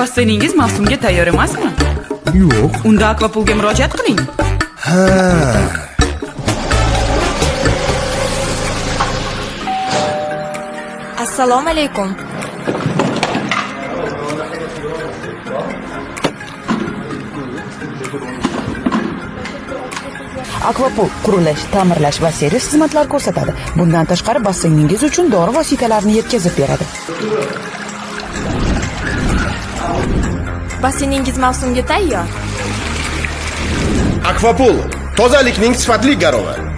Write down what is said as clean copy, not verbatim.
Basseyningiz mavsumga tayyor emasmi? Yo'q. Unda Akvapulga murojaat qiling. Ha. Assalomu alaykum. Akvapul qurilish, ta'mirlash va servis xizmatlari ko'rsatadi. Bundan tashqari basseyningiz uchun dori vositalarini yetkazib beradi. Basseyningiz mavsumga tayyor. Akvapul tozalikning sifatli garovi.